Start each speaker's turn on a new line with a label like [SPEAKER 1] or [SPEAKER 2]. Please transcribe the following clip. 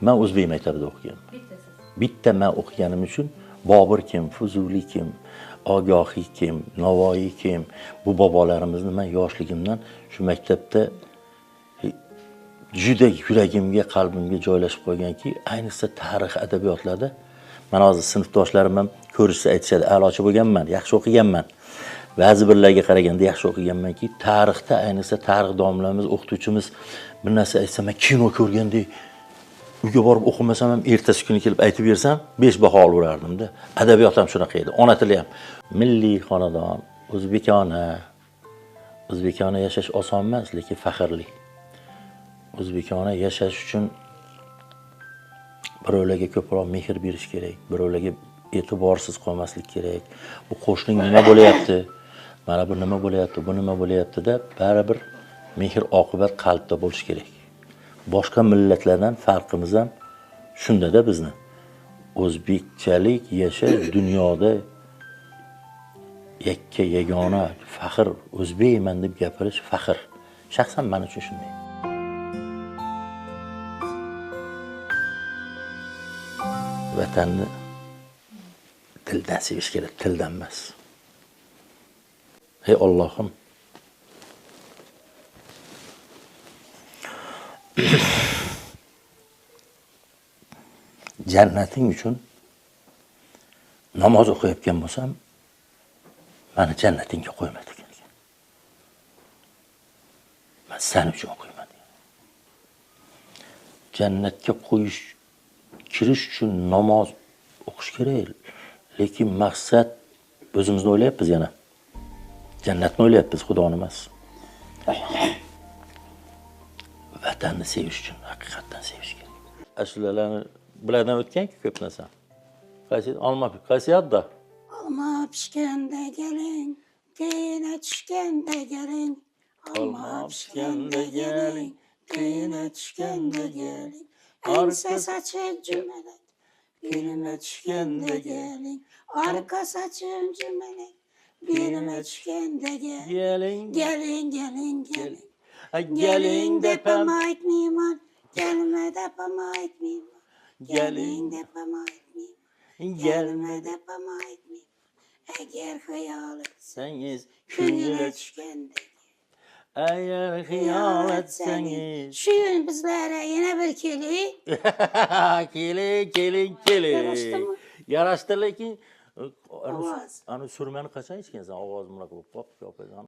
[SPEAKER 1] Man o'zbek maktabida o'qiganman. Bitta man o'qiganim uchun Bobur kim, Fuzuli kim, Ogohiy kim, Navoiy kim, bu bobolarimizni man yoshligimdan shu maktabda juda yuragimga, qalbimga joylashib qolganki, ayniqsa tarix, adabiyotlarda mana hozir sinfdoshlarim ham ko'rishsa aytishadi, a'lochi bo'lganman, yaxshi o'qiganman. Ba'zi birlarga qaraganda yaxshi o'qiganmanki, tarixda ayniqsa tarix domlamiz, o'qituvchimiz bir narsa aytsa, man kino ko'rgandek uyga borib o'qimasam ham ertasi kuni kelib aytib bersam 5 baho olaverardimda. Adabiyot ham shunaqa edi, ona tili ham. Milliy xonadon, o'zbekona. O'zbekona yashash oson emas, lekin faxrli. O'zbekona yashash uchun birovlarga ko'proq mehr berish kerak, birovlarga e'tiborsiz qolmaslik kerak. Bu qo'shning nima bo'lyapti? Mana bu nima bo'lyapti, bu nima bo'lyapti deb baribir mehr oqibat qalbda bo'lishi kerak. Boshqa millatlardan farqimiz ham shunda-da bizni. O'zbekchalik yashash dunyoda yakka yagona faxr, o'zbekman deb gapirish faxr. Shaxsan men uchun shunday. Vatanni tildan sevish kerak, tildan emas. Ey Allohim, jannating uchun namoz o'qiyotgan bo'lsam, meni jannatingga qo'yma degan ekan. Men sen uchun o'qiyman degan. Jannatga qo'yish, kirish uchun namoz o'qish kerak, lekin maqsad o'zimizni o'ylayapmiz yana. Jannatni o'ylayapmiz, Xudoni emas. Vatanni sevish uchun haqiqatdan sevish kerak. Ashulalarni bulardan o'tgan-ku ko'p narsa. Qaysi olma, qaysi yodda?
[SPEAKER 2] Olma pishganda keling, tena tushganda keling. Olma pishganda keling, tena tushganda keling. Ensa saçın cümelek, birime tushganda keling. Arka saçın cümelek, birime tushganda keling.
[SPEAKER 1] Keling,
[SPEAKER 2] Gelin, gelin, gelin.
[SPEAKER 1] gelin
[SPEAKER 2] Gelin
[SPEAKER 1] depam,
[SPEAKER 2] depem ait mimar, gelme depem ait mimar.
[SPEAKER 1] Gelin
[SPEAKER 2] Gelin depem ait mimar,
[SPEAKER 1] gelme
[SPEAKER 2] gelme depem ait mimar. Eğer xiyal
[SPEAKER 1] etsangiz,
[SPEAKER 2] ko'ngilga tushganda,
[SPEAKER 1] agar xiyol etsangiz.
[SPEAKER 2] Shu yil bizlarga yana bir keling.
[SPEAKER 1] Keling, keling, keling.
[SPEAKER 2] Yarashdimi?
[SPEAKER 1] Yarashdi, lekin
[SPEAKER 2] Ovoz.
[SPEAKER 1] Ani surmani qachon ichgansan? Ovoz bunaqa bo'lib qop-qop.